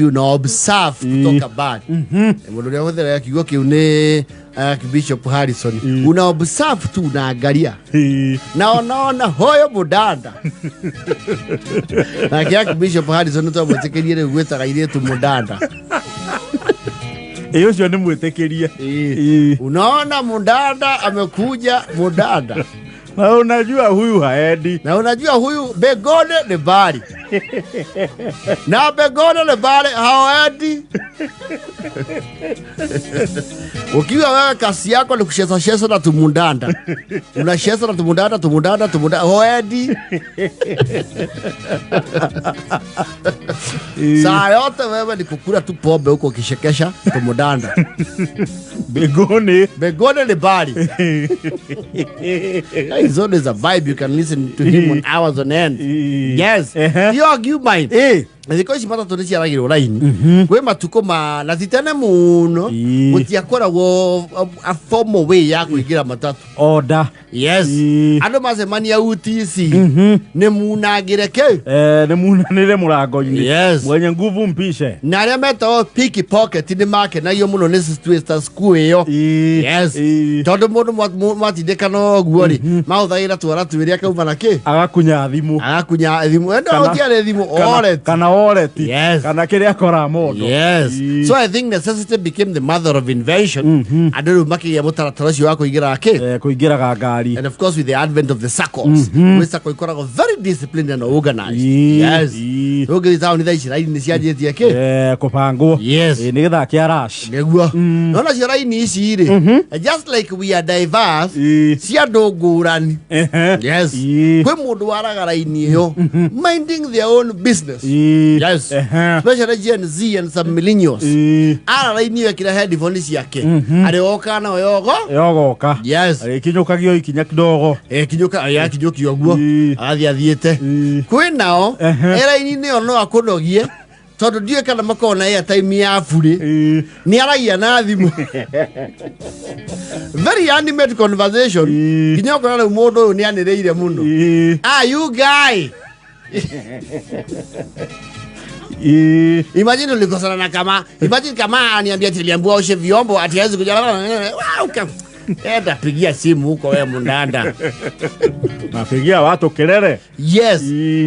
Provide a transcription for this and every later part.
Una observe kutoka mbali. Mũndũ ũrĩa ũhũthĩraga kiugo kĩu nĩ Archbishop Harrison. Una observe tu, unaangalia na unaona hoyo mũdada. Nake Archbishop Harrison twamwĩtĩkĩrie rĩu gwĩtaga airĩtu mũdada. Ĩ, ũcio nĩ mwĩtĩkĩrie. Unaona mudada amekuja, mudada. Na unajua huyu haendi. Na unajua huyu begone ni mbali na begone ni mbali, haoendi. Ukiwa wewe kasi yako ni kucheza cheza na tumundanda, unacheza na tumundanda, tumundanda, tumundanda, hoendi. Saa yote wewe ni kukula tu pombe huko ukishekesha tumundanda. Mbinguni. Begone ni mbali. He's always a vibe. You can listen to him on hours on end. Yes. Hiyo argument. Thikũ ici matatũ nĩ ciaragĩrwo raini kwĩ matukũ ma na ti tene mũno. Gũtiakoragwo a formal way ya kũingĩra matatũ. Order. Yes. Andũ macemania UTC nĩ munangĩre kĩ. Eh, nĩ munanĩre mũrango-inĩ. Mwenye nguvu mpishe. Na arĩa metagwo pickpocket nĩ makenagio mũno nĩ status quo ĩyo. Yes. Tondũ mũndũ mwatindĩkana ũguo rĩ, mahũthagĩra twara twĩrĩ, akauma na kĩ. Agakunya thimũ. Agakunya thimũ endo. Gũtiarĩ thimũ. Wallet. Kana wallet. Yes. Kana kĩrĩa akora mondo. Yes. So I think necessity became the mother of invention. Andũ rĩu makĩgĩa mũtaratara ũcio wa kũingĩra kĩ. Eh, kũingĩraga ngari. And of course with the advent of the SACCOs, gwĩ SACCO ikoragwo very disciplined and organized. Yes. Ũngĩthiĩ taũni thaa ici, raini nĩ cianjĩtie kĩ. Eh, kũbangwo. Yes. Nĩ gĩthaa kĩa rush. Nĩguo no nacio raini ici rĩ, just like we are diverse, cia andũ ngũrani. Yes. Kwĩ mũndũ waraga raini ĩyo minding their own business. Yes. Especially Gen Z and some millennials. Ara raini ĩyo ekĩra headphone ciake, arĩ oka nayo yogo. Yogoka. Yes. Agĩkinyũkagio ikinya kidogo. Kinyũka yakinyũkio ũguo. Agathiĩ athiĩte. Kwĩ nao eraini-inĩ ĩyo no akũnogie tondũ ndiũĩ kana makoragwo na airtime ya burĩ. Nĩ aragia na thimũ, very animate conversation, nginya ũkona rĩu mũndũ ũyũ nĩ anĩrĩire mũno. Ah, you guy. Imagine ulikosana na kama, imagine kama aniambia ati niliambiwa oshe vyombo, ati hawezi kuja. Wow, enda pigia simu huko, we mundanda. Napigia watu kelele. Yes.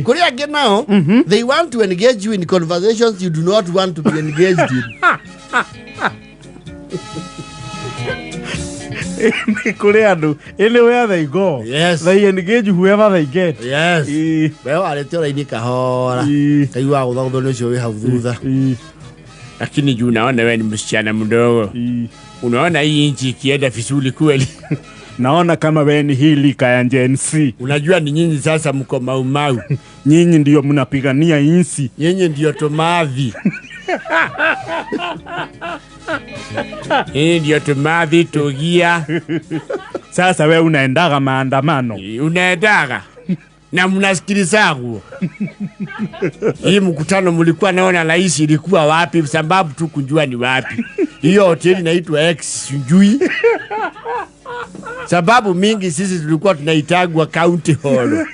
Kuri angĩ nao, they want to engage you in conversations you do not want to be engaged in. Nĩ kũrĩ andũ, anywhere they go, they engage whoever they get. Yes. We warĩte ũraini kahora, kaigua gũthagũthwo nĩ ũcio wĩ hau thutha. Lakini juu naona wewe ni msichana mdogo, unaona hii nchi ikienda vizuri kweli? Naona kama we ni hii lika ya Gen Z. Unajua ni nyinyi sasa mko maumau. Nyinyi ndio mnapigania insi. Nyinyi ndio tomavi, nyinyi ndio tomavi tugia. Sasa we unaendaga maandamano? Unaendaga na mnasikilizagwo? Hii mkutano mlikuwa naona rais ilikuwa wapi? Sababu tu kujua ni wapi hiyo hoteli inaitwa X, sijui sababu mingi sisi tulikuwa tunaitagwa county hall.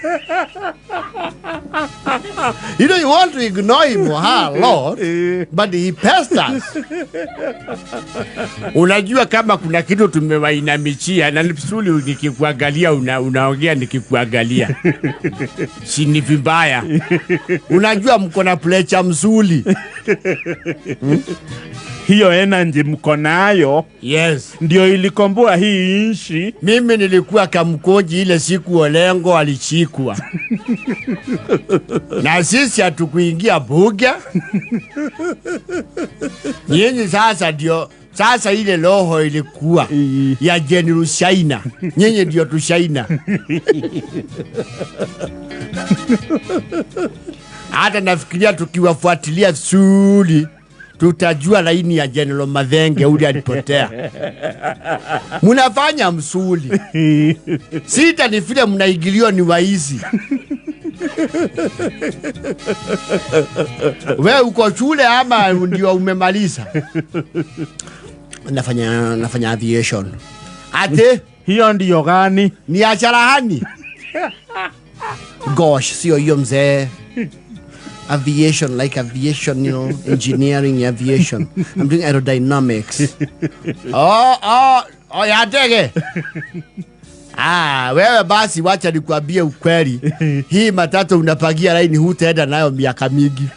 You know, you want to ignore him or her a lot, but he pesters. Unajua kama kuna kitu tumewainamichia na ni vizuri nikikuangalia unaongea nikikuangalia. Si ni vibaya. Unajua mko na pressure mzuri. Hiyo energy mko nayo ndio ilikomboa hii nchi. Mimi nilikuwa Kamkunji ile siku Orengo alichikwa. Na sisi hatukuingia bunge. Nyinyi sasa ndio sasa ile roho ilikuwa ya General Shaina. Nyinyi ndio tushaina. Hata nafikiria tukiwafuatilia vizuri tutajua laini ya General Mathenge ule alipotea. Mnafanya msuli. Sita ni vile mnaingiliwa ni waizi. We uko shule ama ndio umemaliza? Nafanya aviation. Ate hiyo ndio gani? Ni acharahani. Gosh, sio hiyo mzee. Aviation, like aviation, you know, engineering aviation. I'm doing aerodynamics. Oh, ya ndege. Ah, wewe basi wacha nikuambie ukweli. Hii matatu unapagia laini hutaenda nayo miaka mingi.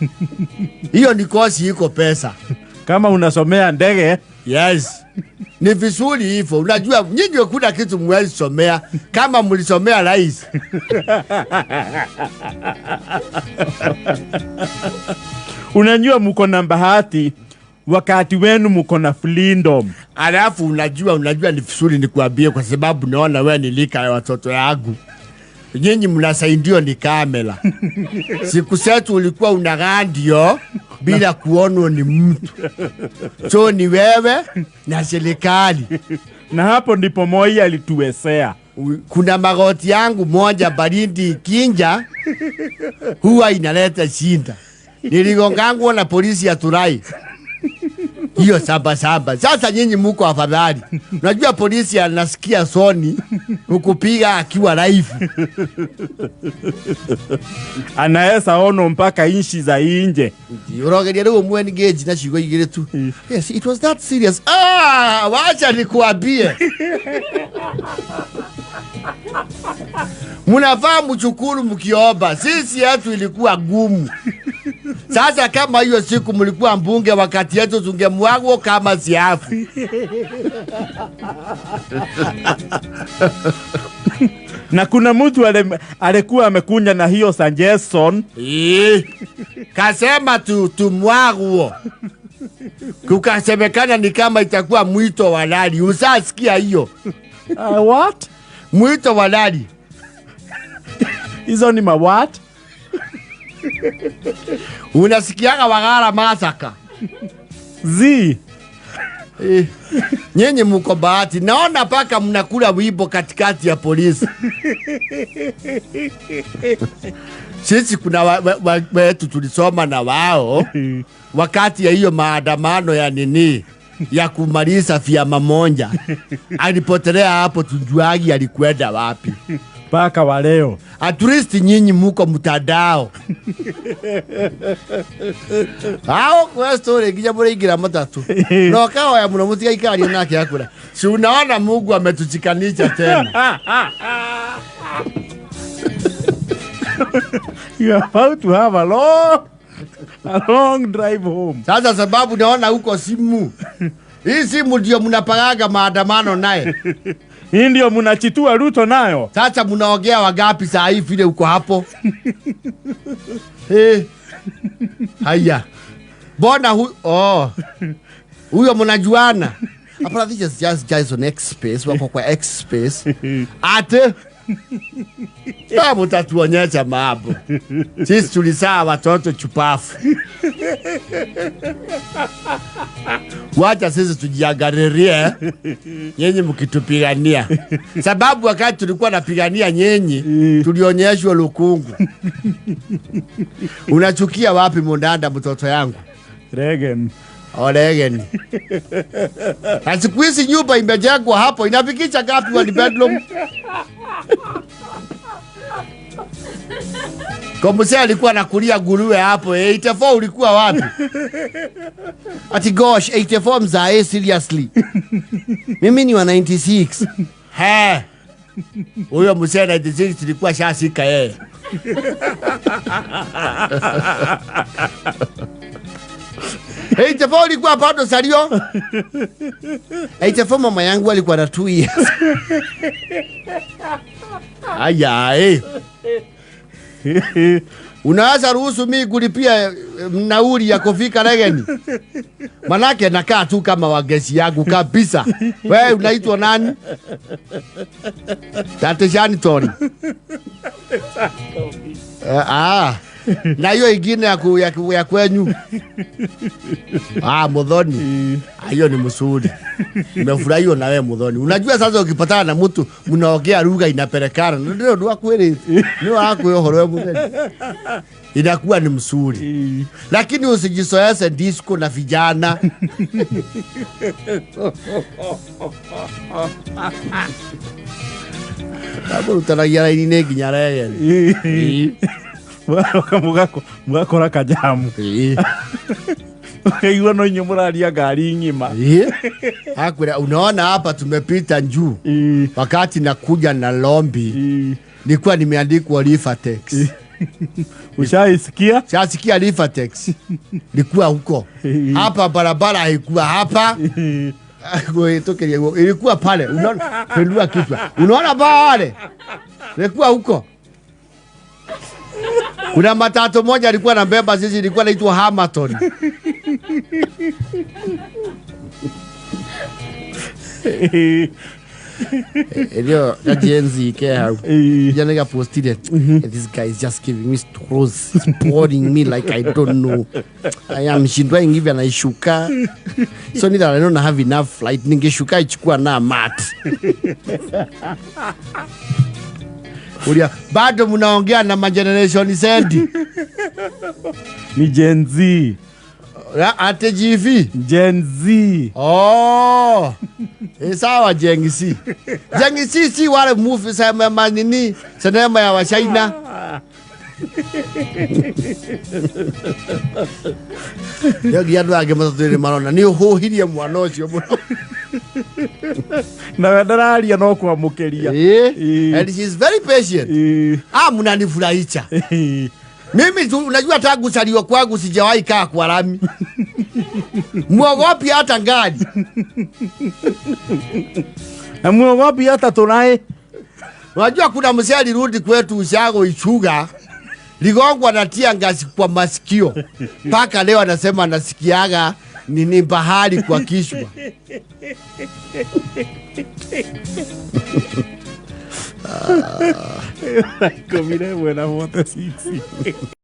Hiyo ni kosi iko pesa. Kama unasomea ndege. Yes. Ni vizuri hivyo. Unajua nyinyi kuna kitu mwezi somea kama mlisomea rais. Unajua mko na bahati wakati wenu mko na freedom. Alafu unajua ni vizuri nikuambie kwa sababu naona wewe ni lika ya watoto yangu. Nyinyi mnasaidiwa ni kamera. Siku zetu ulikuwa unagandio bila kuonwa ni mtu. So ni wewe na serikali. Na hapo ndipo Moi alituwezea. Kuna magoti yangu moja baridi ikinja huwa inaleta shinda. Niligongangwa na polisi ya Turai. Hiyo 7-7. Sasa nyinyi muko afadhali. Unajua polisi anasikia soni kukupiga akiwa live. Anaweza ono mpaka inchi za inje. Urogeria riu mwe engage na ciugo igiri tu. Yes, it was that serious. Ah, wacha nikuambie. Mnafaa mchukuru mkiomba. Sisi yetu ilikuwa gumu. Sasa kama hiyo siku mlikuwa mbunge wakati yetu tungemwagwa kama siafu. Na kuna mtu alikuwa amekunya na hiyo suggestion. Kasema tumwagwo. Kukasemekana ni kama itakuwa mwito wa lali. Usasikia hiyo? What? Mwito wa lali. Hizo ni ma what? Unasikiaga Wagara masaka? Z. Nyinyi mko bahati. Naona paka mnakula wimbo katikati ya polisi. Sisi kuna wetu tulisoma na wao wakati ya hiyo maandamano ya nini ya kumaliza vyama moja. Alipotelea hapo, tujuagi alikwenda wapi. Paka wa leo. At least nyinyi muko mtandao. Hao kwa story nginya mũrĩingĩra matatu. No kaoya mũno mũtigaikarie nake akura. Si unaona Mungu ametuchikanisha tena. You are about to have a long drive home. Sasa sababu naona huko simu. Hii simu ndio mnapagaga maandamano naye. Hii ndio mnachitua Ruto nayo. Sasa mnaongea wangapi saa hii vile uko hapo? Haya. Mbona oh. Huyo mnajuana? Hapana, this is just guys on X space, wako kwa X space. Ate mtatuonyesha mambo. Sisi tulisaa watoto chupafu. Wacha sisi tujiangalilie nyinyi mkitupigania. Sababu wakati tulikuwa napigania nyinyi tulionyeshwa lukungu. Unachukia wapi Mundanda mtoto yangu? Regen. Oregen. Na siku hizi nyumba imejengwa hapo inafikisha ngapi wa bedroom? Komuse alikuwa anakulia nguruwe hapo. 84 ulikuwa wapi? Ati gosh, 84 mzae seriously. Mimi ni wa 96. He. Huyo mzee 96 ilikuwa shasika yeye. 84 ulikuwa bado salio? 84 mama yangu alikuwa na 2 years. Aya, Unaweza ruhusu mimi kulipia nauli ya kufika Regeni? Manake nakaa tu kama wagesi yangu kabisa. Wewe unaitwa nani? Tate Shani Tori. Na hiyo ingine ya kwenyu. Muthoni. Hiyo ni mzuri. Nimefurahi na wewe Muthoni. Unajua sasa ukipatana na mtu mnaongea lugha inapelekana. Ndio ndio kweli. Ni wako hiyo horo Muthoni. Inakuwa ni mzuri. Lakini usijisoese disco na vijana. Sababu utaragia laini nginya Regeni. Mũgacoka mũgakora kajamu. Ũkaigua no inyuĩ mũraria ngari ng'ima. Akwĩra unaona hapa tumepita njuu. Wakati nakuja na lombi nilikuwa nimeandikwa Rivertex. Ushaisikia? Shasikia Rivertex. Ilikuwa huko. Hapa barabara haikuwa hapa. Kuhĩtũkĩria guo. Ilikuwa pale. Unaona pendua kichwa. Unaona pale? Ilikuwa huko. Kuna matatu moja alikuwa anabeba sisi, ilikuwa inaitwa Hamaton. Ndio Gen Z ke hau. Jana gapostire. This guy is just giving me straws, spoiling me like I don't know. I am shindwa hivi anaishuka. So neither I don't have enough flight. Ningeshuka ichukua na mat. Ulia, bado mnaongea na ma generation Z. Ni Gen Z. Ate GV. Gen Z. Oh. Sawa Gen Z. Gen Z si wale movie sema manini sinema ya Wachina. Ndio andũ angĩ matatũ marona nĩ ũhũhirie mwana ũcio mũno. Nawe ndararia no kwamũkĩria. And she is very patient. Ah, mnanifurahisha. Mimi tu, unajua tangu kuzaliwa kwangu sijawahi kaa kwa lami. Muogopi hata ngari. Na muogopi hata tunaye. Unajua kuna mzee alirudi kwetu ushago Ichuga, ligongwa na tia ngasi kwa masikio. Mpaka leo anasema anasikiaga nini bahari kwa kichwa. 11:46.